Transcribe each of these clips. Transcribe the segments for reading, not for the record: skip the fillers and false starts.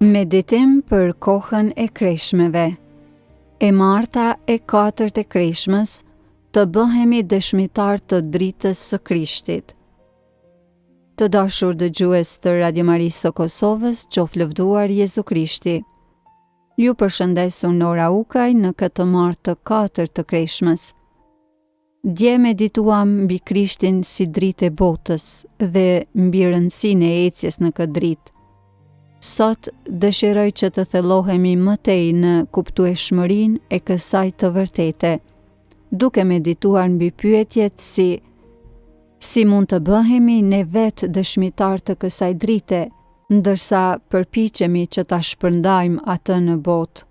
Meditim për kohën e kreshmeve. E marta e katërt e kreshmës, të bëhemi dëshmitarë të dritës së Krishtit. Të dashur dëgjues të Radio Marisë së Kosovës, qoftë lëvduar Jezu Krishti. Ju përshëndes unë Nora Ukaj në këtë të martë të katërt të kreshmës. Dje medituam mbi Krishtin si dritë e botës dhe mbi rëndësinë e ecjes në këtë dritë. Sot dëshiroj që të thellohemi më tej në kuptueshmërinë e kësaj të vërtete, duke medituar mbi pyetjet si si mund të bëhemi ne vetë dëshmitarë të kësaj drite, ndërsa përpiqemi që ta shpërndajmë atë në botë.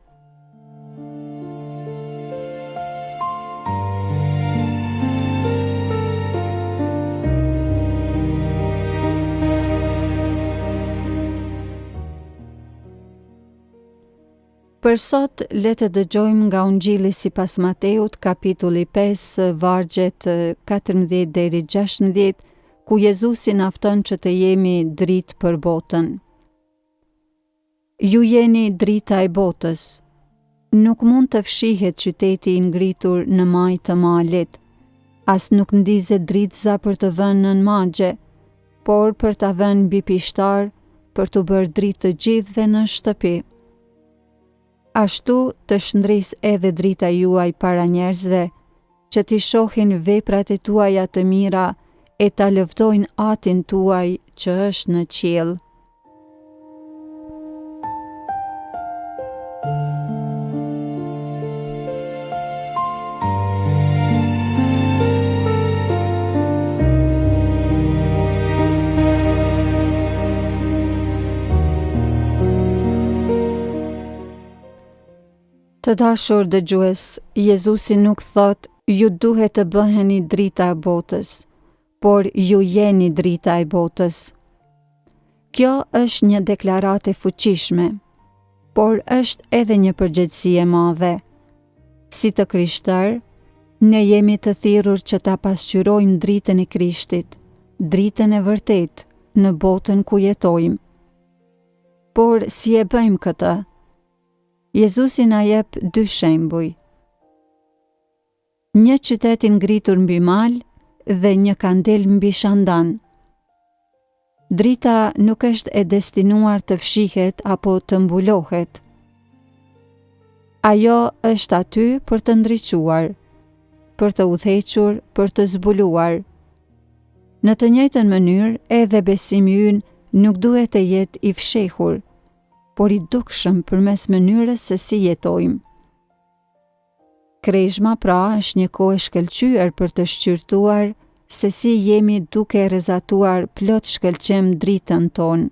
Për sot, le të dëgjojmë nga Ungjilli sipas Mateut, kapitulli 5, vargjet 14 deri 16, ku Jezusi na fton që të jemi dritë për botën. Ju jeni drita e botës. Nuk mund të fshihet qyteti i ngritur në majë të malit. As nuk ndizet dritëza për të vënë nën magje, por për ta vënë mbi pishtar, për t'u bërë dritë të gjithëve në shtëpi. Ashtu të shndrisë edhe drita juaj para njerëzve, që t'i shohin veprat e tuaja të mira e ta lëvdojnë Atin tuaj që është në qiell. Të dashur dëgjues, Jezusi nuk thotë ju duhet të bëheni drita e botës, por ju jeni drita e botës. Kjo është një deklaratë e fuqishme, por është edhe një përgjegjësi e madhe. Si të krishterë, ne jemi të thirrur që ta pasqyrojmë dritën e Krishtit, dritën e vërtetë në botën ku jetojmë. Por si e bëjmë këtë? Jezusi na jep dy shembuj. Një qytet i ngritur mbi mal dhe një kandil mbi shandan. Drita nuk është e destinuar të fshihet apo të mbulohet. Ajo është aty për të ndriçuar, për të udhëhequr, për të zbuluar. Në të njëjtën mënyrë, edhe besimi ynë nuk duhet të jetë i fshehur, por i dukshëm përmes mënyrës se si jetojmë. Kreshma pra është një kohë e shkëlqyer për të shqyrtuar se si jemi duke rrezatuar plot shkëlqim dritën tonë.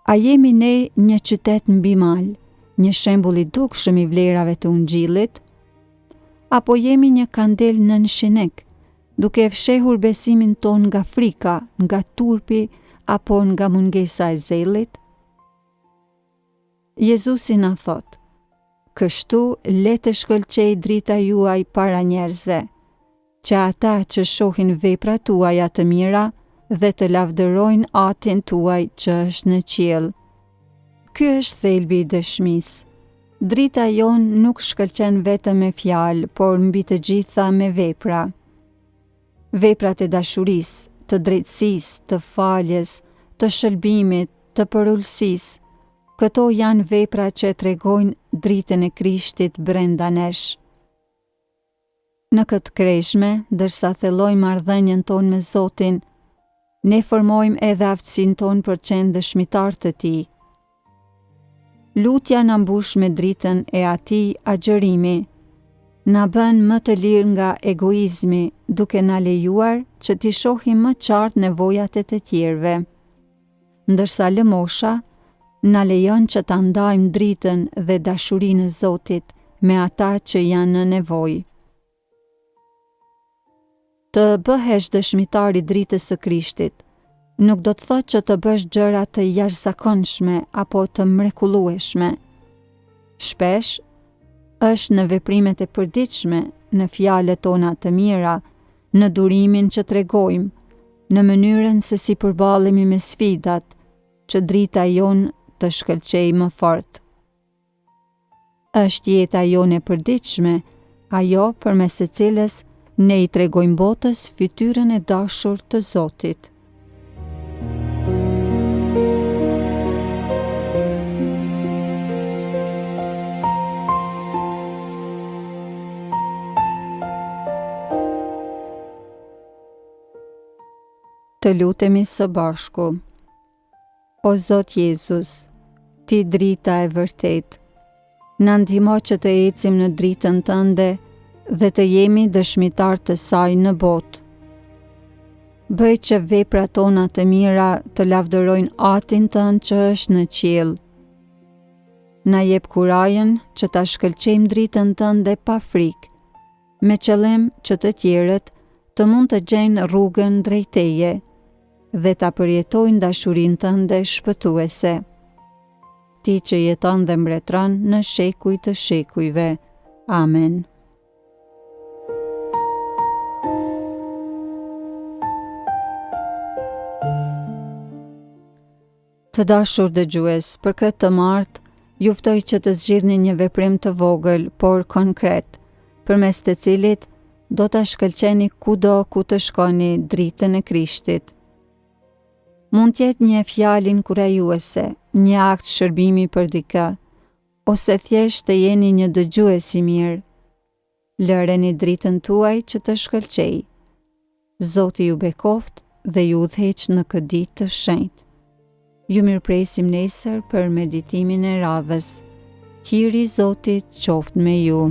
A jemi ne një qytet mbi mal, një shembull i dukshëm i vlerave të ungjillit? Apo jemi një kandil nën shinik, duke e fshehur besimin tonë nga frika, nga turpi apo nga mungesa e zellit? Jezusi na thotë, Kështu le të shkëlqejë drita juaj para njerëzve, që ata që shohin veprat tuaja të mira dhe të lavdërojnë Atin tuaj që është në qiell. Ky është thelbi i dëshmisë. Drita jonë nuk shkëlqen vetëm me fjalë, por mbi të gjitha me vepra. Veprat e dashurisë, të drejtësisë, të faljes, të shëlbimit, të përulësisë, këto janë vepra që e tregojnë dritën e Krishtit brenda nesh. Në këtë kreshme, ndërsa thellojmë marrëdhënien tonë me Zotin, ne formojmë edhe aftësinë tonë për të qenë dëshmitarë të Tij. Lutja na mbush me dritën e atij agjërimi na bën më të lirë nga egoizmi, duke na lejuar që t'i shohim më qartë nevojat e të tjerëve. Ndërsa lëmosha na lejon që ta ndajmë dritën dhe dashurinë e Zotit me ata që janë në nevojë. Të bëhesh dëshmitar i dritës së Krishtit, nuk do të thotë që të bësh gjëra të jashtëzakonshme apo të mrekullueshme. Shpesh është në veprimet e përditshme, në fjalët tona të mira, në durimin që tregojmë, në mënyrën se si përballemi me sfidat, që drita jonë të shkëlqejë më fort. Është jeta jonë e përditshme, ajo përmes së cilës ne i tregojmë botës fytyrën e dashur të Zotit. Të lutemi së bashku. O Zot Jezus, ti drita e vërtetë, na ndihmo që të ecim në dritën tënde dhe të jemi dëshmitarë të saj në botë. Bëj që veprat tona të mira të lavdërojnë Atin tënd që është në qiell. Na jep kurajën që ta shkëlqejmë dritën tënde pa frikë, me qëllim që të tjerët të mund të gjejnë rrugën drejt teje dhe ta përjetojnë dashurinë tënde shpëtuese. Ti që jeton dhe mbretëron në shekuj të shekujve. Amen. Të dashur dëgjues, për këtë të martë, ju ftoj që të zgjidhni një veprim të vogël, por konkret, përmes të cilit do ta shkëlqeni kudo ku të shkoni dritën e Krishtit. Mund të jetë një fjalë inkurajuese, një akt shërbimi për dikë, ose thjesht të jeni një dëgjues i mirë. Lëreni dritën tuaj që të shkëlqejë. Zoti ju bekoftë dhe ju udhëheqtë në këtë ditë të shenjtë. Ju mirëpresim nesër për meditimin e radhës. Hiri i Zotit qoftë me ju.